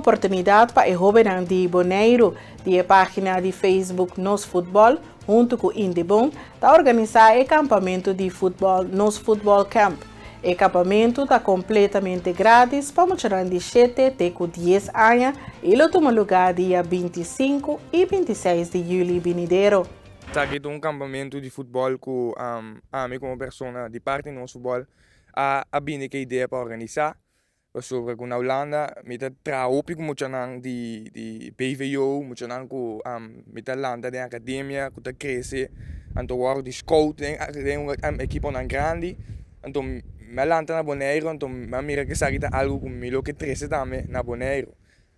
oportunidat pa e hóbennan di Boneiru. Di e página di Facebook Nos Futbòl huntu ku Indebon ta organisá e kampamentu di futbòl Nos Futbòl Camp. E kampamentu ta kompletamente grátis pa muchanan di shete te ku dies aña i lo tuma lugá dia 25 i 26 di yüli binidero. Esaki ta un kampamentu di futbòl ku ami komo persona di parti Nos Futbòl a bini ku e idea pa organisá. Pasobra ku na Hulanda mi ta traha hopi ku muchanan di di BVO, muchanan ku mi ta lanta den akademia, ku ta krese, anto wòrdu di scout den den un ekiponan grandi. Anto mi a lanta na Boneiru, anto mi a mira ku esaki ta algu ku mi lo ke trese tambe na Boneiru.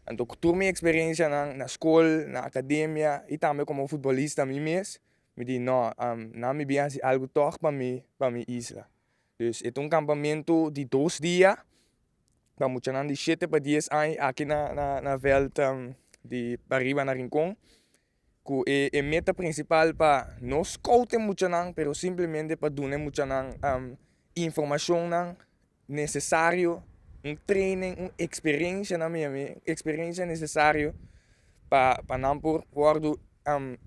Anto ku tur mi eksperensianan na skol, na akademia i tambe komo futbolista mi mes, mi di no, nan mi bin hasi algu tòg pa mi pa mi isla. Dus e ta un kampamentu di 2 dia pa muchanan di 7 pa 10 aña aki na vèlt di pariba na Rincon. Ku e meta prinsipal pa no scout e muchanan, pero simplemente pa duna e muchanan informashonnan nesesario, un training, un eksperensia na mi eksperensia nesesario pa nan por wòrdu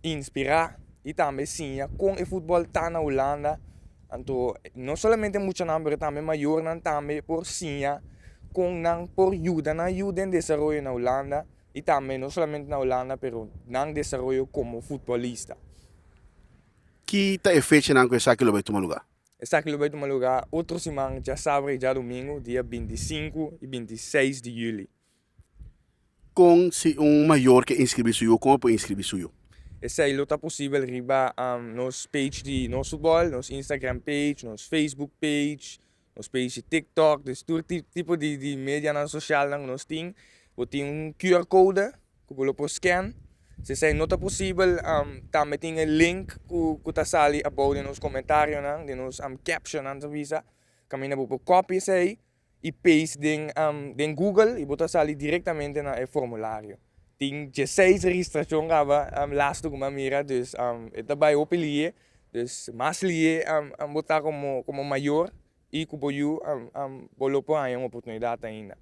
inspirá i tambe siña kon e futbòl ta na Hulanda. Anto no solamente muchanan, pero tambe mayornan tambe por siña kon nan por yuda nan yu den desaroyo na Hulanda i tambe no solamente na Hulanda, pero nan desaroyo komo futbolista. Ki ta e fechanan ku esaki lo bai tuma lugá? Esaki lo bai tuma lugá otro siman, djasabra i djadumingu, dia 25 i 26 di yüli. Kon si un mayor ke inskribí su yu, kon e por inskribí su yu? Esei lo ta posibel riba nos page di Nos Futbòl, nos Instagram page, nos Facebook page, nos page di TikTok, dus tur tipo di medianan sosialnan ku nos tin. Bo tin un QR code ku bo lo por scan. Si esei no ta posibel, tambe tin e link ku ta sali abou den nos komentarionan, den nos captionnan ta bisa, kaminda bo por copy esei i paste den Google i bo ta sali direktamente na e formulario. Tin 16 registrashon kaba lastu ku mi a mira, dus e ta bai hopi lihe, dus mas lihe bo ta komo mayor i ku bo yu, bo lo por haña un oportunidat ainda.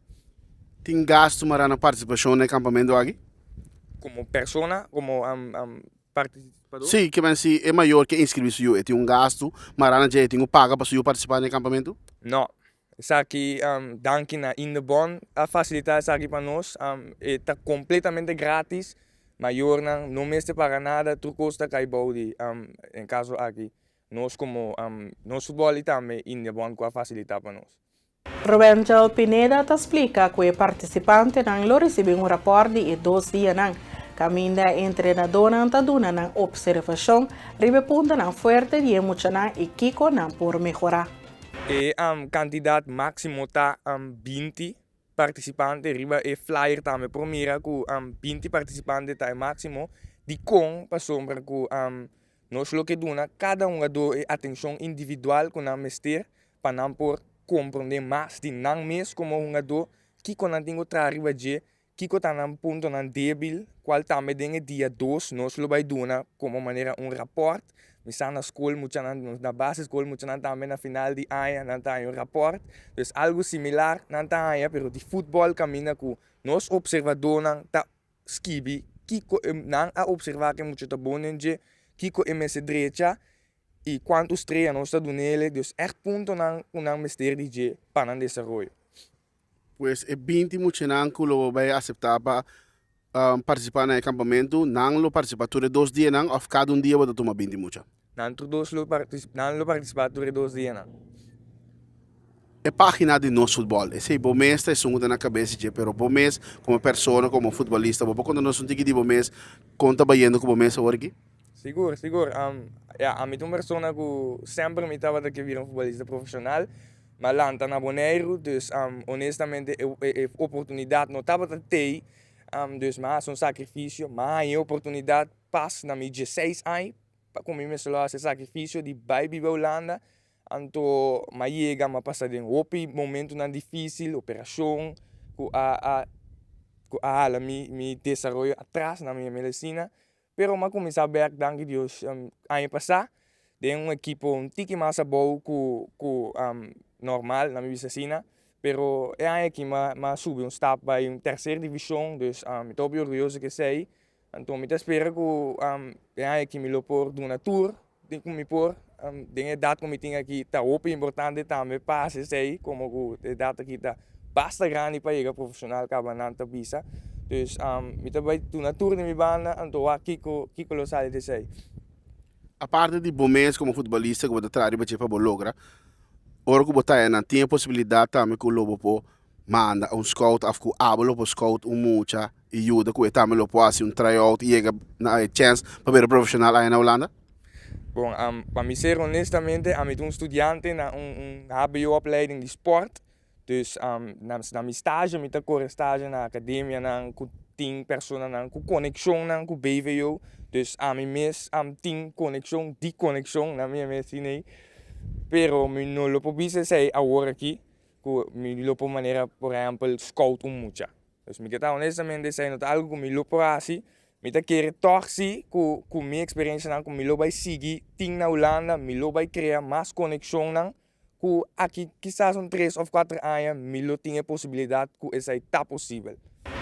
Tin gastu mará na partisipashon na e kampamentu aki? Komo persona, komo partisipadó? Sí, ke men si e mayor ke inskribí su yu, e tin un gastu mará na dje, e tin ku paga pa su yu partisipá na e kampamentu? No, esaki danki na Indebon a fasilitá esaki pa nos. E ta kompletamente gratis, mayornan no mester paga nada, tur kos ta kai bou di en kaso aki nos komo Nos Futbòl i tambe Indebon ku a fasilitá pa nos. Rubenjel Pineda ta splika ku e partisipantenan lo risibí un rapòrt di e 2 dianan. Kaminda e entrenadónan ta duna nan opservashon riba e puntonan fuerte di e muchanan i kiko nan por mehorá. E kantidat máksimo ta 20 partisipante. Riba e flyer tambe por mira ku 20 partisipante ta e máksimo. Dikon? Pasobra ku nos lo ke duna kada hungadó e atenshon individual ku nan mester pa nan por komprondé mas di nan mes komo hungadó, kiko nan tin ku traha riba dje, kiko ta nan puntonan débil, kual tambe den e dia 2 nos lo bai duna komo manera un rapòrt. Mi sa na skol muchanan, na basisschool muchanan tambe na final di aña nan ta haña un rapòrt. Dus algu similar nan ta haña, pero di futbòl, kaminda ku nos opservadónan ta skibi kiko nan a opservá ku e mucha ta bon den dje, kiko e mester drecha i kuantu strea nos ta dun'é, dus ègt puntonan ku nan mester di dje pa nan desaroyo. Pues e 20 muchanan ku lo bai aseptá pa partisipá na e kampamentu, nan lo partisipá tur e 2 dianan òf kada un dia bo ta tuma 20 mucha? Nan lo partisipá tur e 2 dianan. E página di Nos Futbòl, esei bo mes ta esun ku ta na kabes di dje, pero bo mes komo persona, komo futbolista, bo por konta nos un tiki di bo mes, kon ta bayendo ku bo mes awor aki? Sigur, sigur. Ya, ami ta un persona ku semper mi tabata ke bira un futbolista profeshonal. Mi a lanta na Boneiru, dus honestamente e oportunidat no tabata tei, dus mi a hasi un sakrifisio, mi a haña e oportunidat pas na mi 16 aña pa ku mi mester lo hasi e sakrifisio di bai biba Hulanda. Anto mi a yega, mi a pasa den hopi momentunan difísil, operashon ku a hala mi desaroyo atras na mi medisina, pero mi a kuminsá bèk, danki Dios, aña pasá den un ekipo un tiki mas abou ku normal, na mi bisa asina. Pero e aña aki m'a subi un stap bai un tercer division, dus mi ta hopi orguyoso ku esei. Anto mi ta spera ku e aña aki mi lo por duna tur den ku mi por. Den e edat ku mi tin aki ta hopi importante tambe pa hasi esei, komo ku e edat aki ta basta grandi pa yega profesional kaba nan ta bisa. Dus mi ta bai duna tur di mi banda anto wak kiko kiko lo sali di esei. Aparte di bo mes komo futbolista ku bo ta traha riba dje pa bo logra, ora ku bo ta nan tin e posibilidat tambe ku lo bo por manda un scout of ku abo lo por scout un mucha i yuda ku e tambe lo por hasi un tryout i yega na e chèns pa bira profeshonal aya na Hulanda? Bon, pa mi ser honestamente, ami ta un studiante na un hbo-opleiding di sport. Dus na mi stage mi ta kore stage na akademianan ku tin personanan ku konekshonnan ku BVO. Dus ami mes tin konekshon di konekshon na mi mes tin ei. Pero mi no lo por bisa esei awor aki ku mi lo por manera por ehèmpel scout un mucha. Dus mi ke ta honestamente esei no ta algu ku mi lo por hasi. Mi ta kere tòg si ku ku mi eksperensianan ku mi lo bai sigui tin na Hulanda mi lo bai krea mas konekshonnan ku aki kisas un tres òf kuater aña mi lo tin e posibilidat ku esei ta posibel.